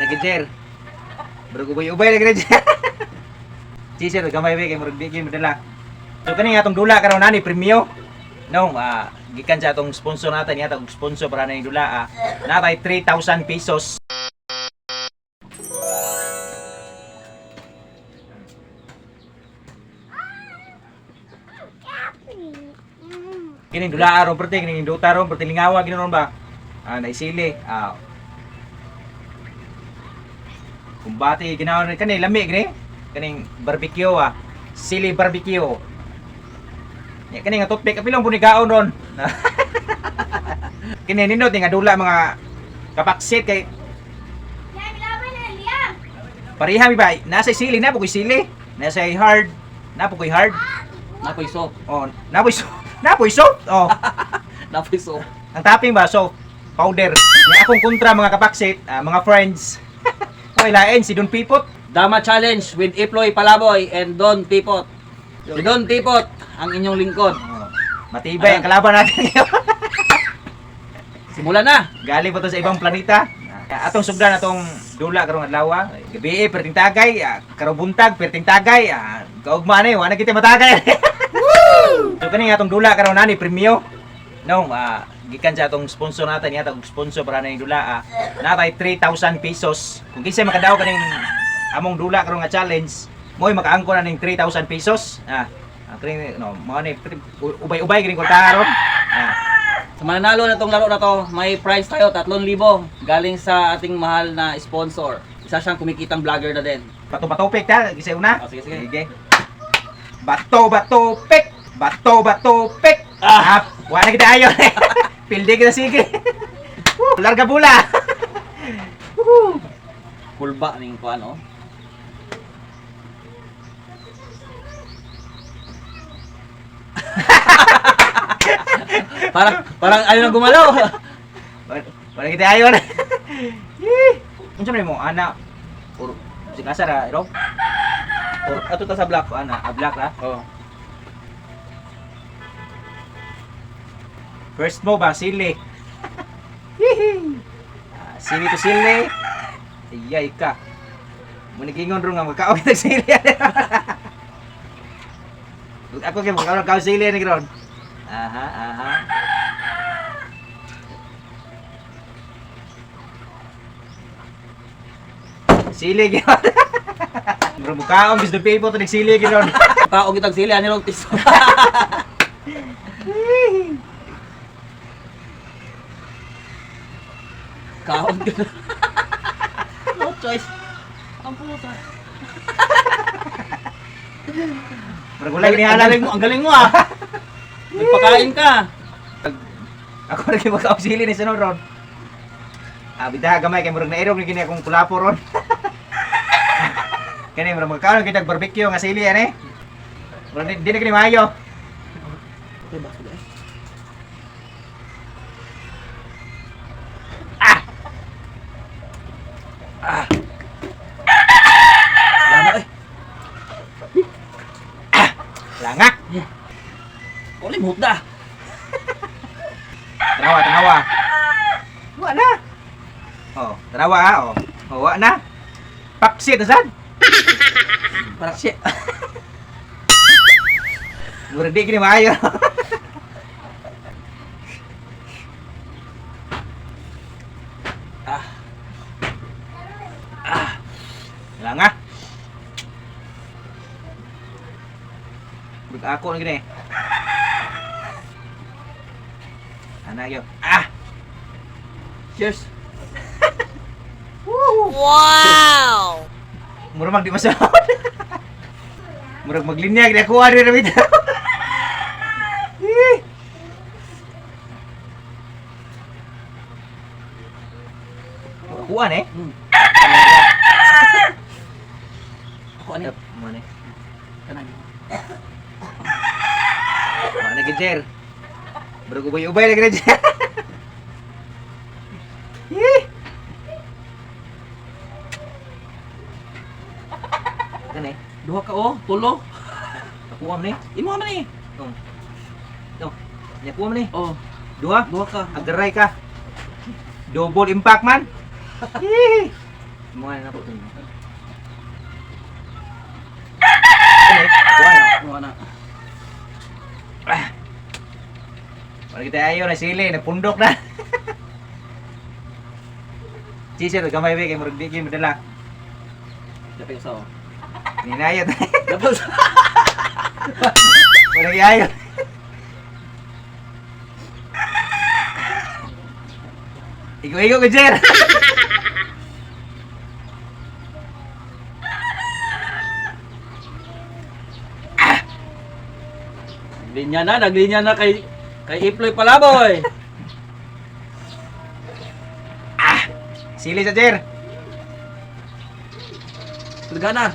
Lagi sir. Murag ubay-ubay lagi na sir. Si sir, gamay ba kay murag di gyud madala. So kani nga atong dula karon nani premyo. No, gikan sa atong sponsor natin, nga atong sponsor para na dula, natay 3,000 pesos. Kining dula aron perte, kining duta ron perte lingawa ginon ba? Naisili. Kumbati ginawa ni kani lami gini. Kaning barbecue ah. Sili barbecue. Nya kani nga toothpick apilong bunigaon ron. Kini nindot ni nga dula mga kapaksit kay pareha mi ba? Nasa sili na pukoy sili. Nasa hard, na pukoy hard. Napoy soap. Oh, napoy soap. Napoy soap. Oh. Napoy soap. Ang topping ba, so, powder. Yung akong kontra mga kapaksit, mga friends. Okay, lain, si Don Pipot. Dama Challenge with Iploy Palaboy and Don Pipot. Si Don Pipot, ang inyong lingkod. Oh, matibay ang kalaban natin ngayon. Simulan na! Galing pa to sa ibang planeta. Atong sugdan atong dula karong adlaw. Gabi eh, perting tagay, karong buntag perting tagay, kaugma na eh, wala kita matagay. So kani nga atong dula karon nani premyo. No, gikan sa atong sponsor natin, nga atong sponsor para na dula, natay 3,000 pesos. Kung kinsay makadaw kaning among dula karon nga challenge, mo'y makaangko na ning 3,000 pesos. Kini no, mao ni ubay-ubay kining kwarta ron. Sa mananalo na tong laro na to, may prize tayo, 3,000 galing sa ating mahal na sponsor. Isa siyang kumikitang vlogger na din. Bato-bato pick ta, kisay una. Ah, sige, sige. Sige. Bato bato pick. Bato bato pick. Ah, wala kita ayon. Pildi kita sige. Woo, larga bula. Woohoo. Kulba ning kuan oh. Parang ayaw na gumalaw. Wala kita ayon. Yee. Unsa man mo ana? Or si kasa ra, iro? Or Ato ta sa black. ana, ablak ra. Oh. First mo ba sili? Hihi. Sili to sili. Iyay ka. Munigingon ro nga magkaon kita sili. Ako kay magkaon ka sili ni ron. Aha, aha. Sili gyud. Mura mukaon bis do people to nagsili gyud ron. Kaog itag sili ani rong piso. Kaog ka na. No choice. Ang puta. Mura gulay ni Ang galing mo, ang galing mo ah. Nagpakain ka. Ako ra kay magkaon sili ni sunod ron. Bitaha gamay kay murag nairog ni kini akong kulapo ron. Kani murag magkaon kitag barbecue nga sili ani. Murag di na kini maayo. Okay, baso guys. Ah! Ah! Lama eh. Langa. Uli muda. Tanawa, tanawa. Wa na. Oh, tanawa ha, oh. Oh, wa na. Paksit asad. Parang shit. Murag di kini maayo. Ah. Ah. Langa. Murag ako na gini. Ana yo. Ah. Cheers. Wow! Murag mag di masunod. Murag maglinya gini ako ari ra bitaw. Eh. Kuan eh. Ako ani. Mo ni. Kanang. Wa na gid sir. Murag ubay-ubay na gid sir. Eh. Kani, Duha ka oh, tulo. kuha man ni. Imo man eh. Oh. Oh. Nya kuha man ni. Oh, Duha. duha ka. Agaray ka. Double impact man. Yee. Mga na po ito. Kuha na. Ano na? Ah. Wala kita ayo na sili, nagpundok na. Sisir, gamay ba kay murag di gyud madala. Dapat usa oh. Ninayot. Dapat usa. Wala gyud ayo. Igo-igo ko, Jer. Naglinya na, naglinya na kay kay Iploy Palaboy. Sili sa Jer. Talaga na.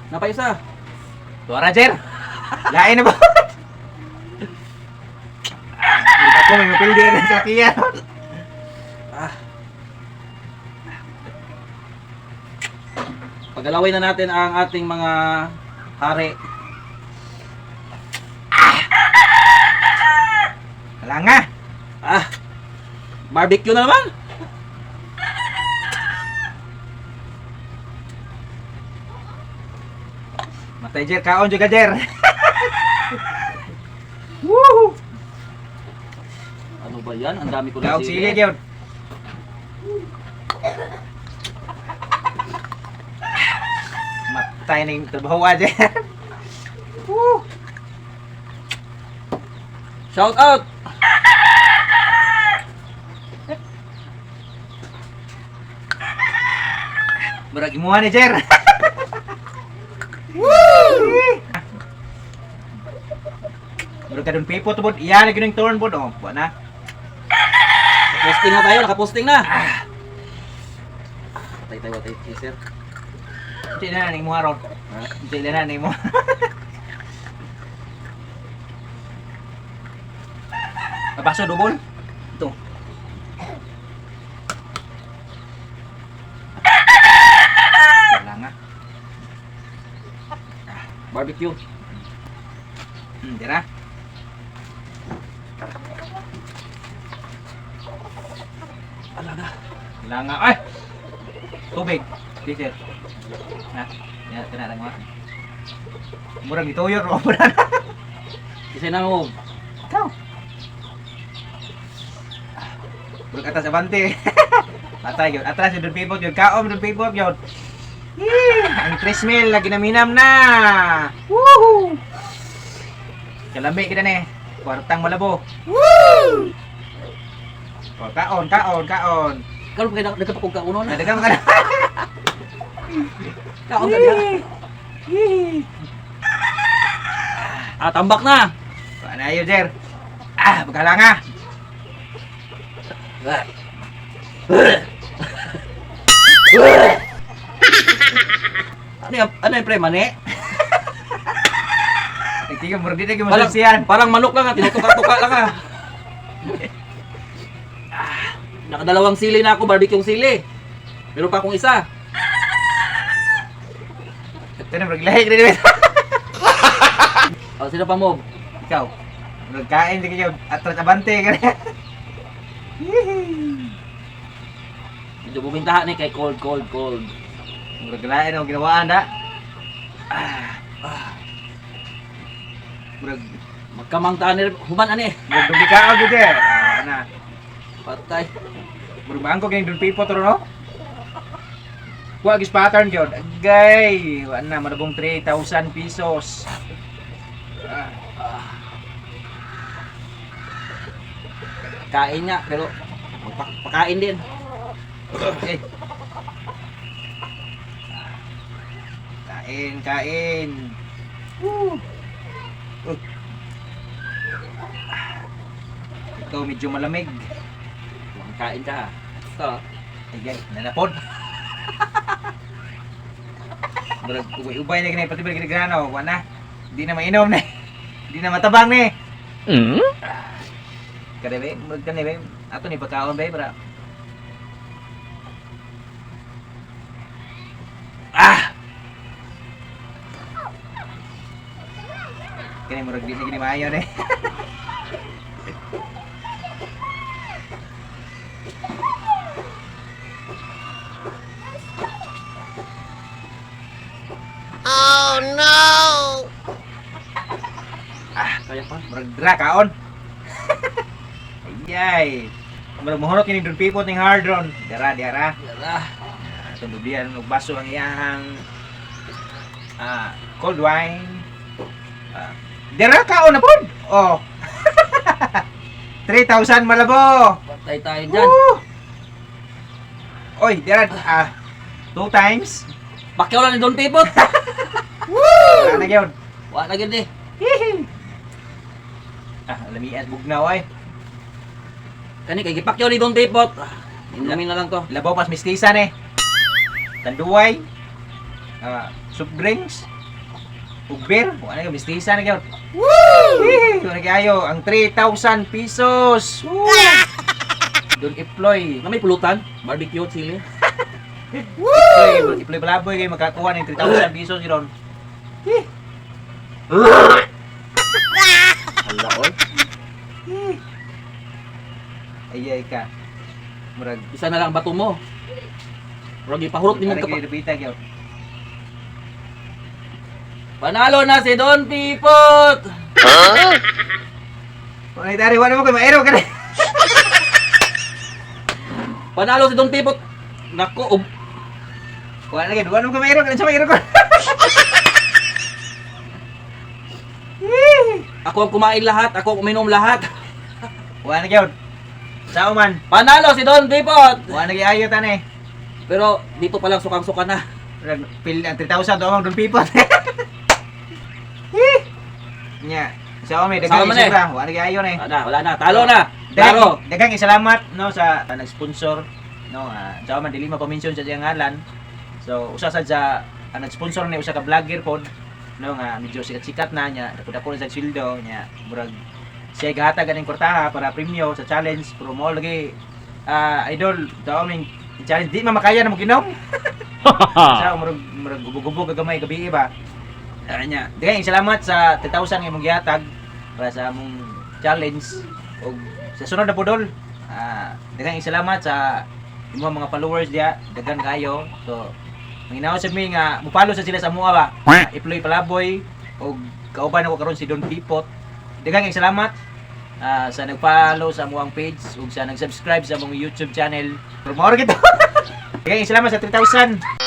Napay isa. Tuara, Jer. Lain na ba? Ah, ako may mapildi na sa kiya. Ah. Pagalawin na natin ang ating mga hari. Wala nga. Ah. Barbecue na naman. Matay, Jer. Kaon juga, Jer. Woo! Ano ba yan? Ang dami ko na Kaog sili gyud. Matay na yung trabaho ah, Jer. Woo! Shout out! Murag imuha ni Jer. Woo! Murag ka dun pipo to bod. Iya lagi ng turn bod oh. Wa na. Posting na tayo, nakaposting na. Patay tayo, patay tayo, sir. Hindi na na imuha ron. Hindi na na imuha. Abaso double. Ito. Wala nga. Barbecue. Tira. Alaga. Wala nga. Ay! Tubig. Diesel. Ha? Yan, kana lang mo. Murag gituyor mo pa na. Isa na mo. Ikaw. Murag atas abante. Patay yun. Atras yun, pibot yun. Kaom yun, pibot yun. Yee! Ang 3 mil na ginaminam na. Woohoo! Kalami kita ni. Kwartang malabo. Woo! O, kaon, kaon, kaon. Karon kay nagkapakog ka uno na. Nadagang ka na. Kaon ka diha. Ah, tambak na. Paano yun, Jer? Ah, magkalanga. Ano yung pre, mani? Nagtiga, murag di na Parang, gimasulsiyan. parang manok lang ah, tinutuka-tuka lang ah. Ah, nakadalawang sili na ako, barbecue sili. Meron pa akong isa. Ito na, murag lahi ka na. O, sino pa mo? Ikaw, murag kain, di kayo, atras abante ka na. Medyo bumintahan ni kay cold, cold, cold. Murag lain ang ginawaan na. Ah, ah. Murag, Magkamang taan ni human ani. murag dugi ka gyud eh. Ah, na. Patay. Murag maangko kay dun pipo to no? Wa gis pattern gyud. Agay, wa na malabong 3,000 pesos. Ah, Kain nga, pero magpakain din. okay. Kain, kain. Woo. Oh. Ito medyo malamig. Kain ka. Ito. Ay, ay, nanapod. Murag ubay-ubay na ganay pati ba grano, wa na. Di na mainom na. Di na matabang ni. Mm? Kare be, murag kani be. Ato ni pagkaon be para. Ah! Kani murag di na gini maayo ni. Murag dra kaon. Ayay. Murag mohurot kini Don Pipot ning hard ron. Dara dara. Yara. So dublian og baso ang iyahang cold wine. Dara kaon na pod. Oh. 3,000 malabo. Patay tayo dyan. Woo! Oy, dara two times. Pakyaw lang ni Don Pipot. Wala na gyud. Wala na gyud eh. Lamian bugnaw ay. Kani kay gipakyaw ni Don Pipot. Inumin na lang to. Labaw pas mistisa ni. Tanduay. Soft drinks. Ug beer, wala na mistisa na gyud. Woo! Wala kayo ang 3,000 pesos. Woo! Don Iploy. Na may pulutan, barbecue, chili. Iploy, Iploy Balaboy kayo makakuha ng 3,000 pesos ron. Hala oy. Ay ay ka. Murag Isa na lang bato mo. Murag ipahurot nimo Murag ka pa. dapita gyud. Panalo na si Don Pipot. Wala dari wala mo kay maero ka. Panalo si Don Pipot. Nako, Wala gyud, wala mo kay maero ka sa maero ko. ako ang kumain lahat, ako ang uminom lahat. Wala na gyud. Sao man? Panalo si Don Pipot. Wala na gyud ayo tani. Pero dito pa lang sukang-suka na. Murag pil ang 3,000 to among Don Pipot. Nya, sao may Sao daghang man eh. isubra, wala na gyud ayo ni. Wala na, wala na. Talo na. Klaro. Daghang salamat no sa nag-sponsor no sao man dili mapa-mention sa iyang ngalan. So usa sad sa nag-sponsor ni usa ka vlogger pod no nga medyo sikat-sikat na niya, dako-dako na sa sweldo niya, murag siya gahatag aning kwartaha para premyo sa challenge pero mo lagi idol daw aming challenge di man makaya na mo ginom. Sa murag gubo-gubo gagamay gabi ba. Nya. Daghang salamat sa 3,000 nga imong gihatag para sa among challenge ug sa sunod na pudol. Daghang salamat sa imong mga followers diya, daghan kayo. So manginaw sad mi nga mupalo sa sila sa amoa ba. Iploy Palaboy ug kauban ako karon si Don Pipot. Daghang salamat sa nag-follow sa amuang page ug sa nag-subscribe sa among YouTube channel. Pero mao ra gito. Daghang salamat sa 3,000.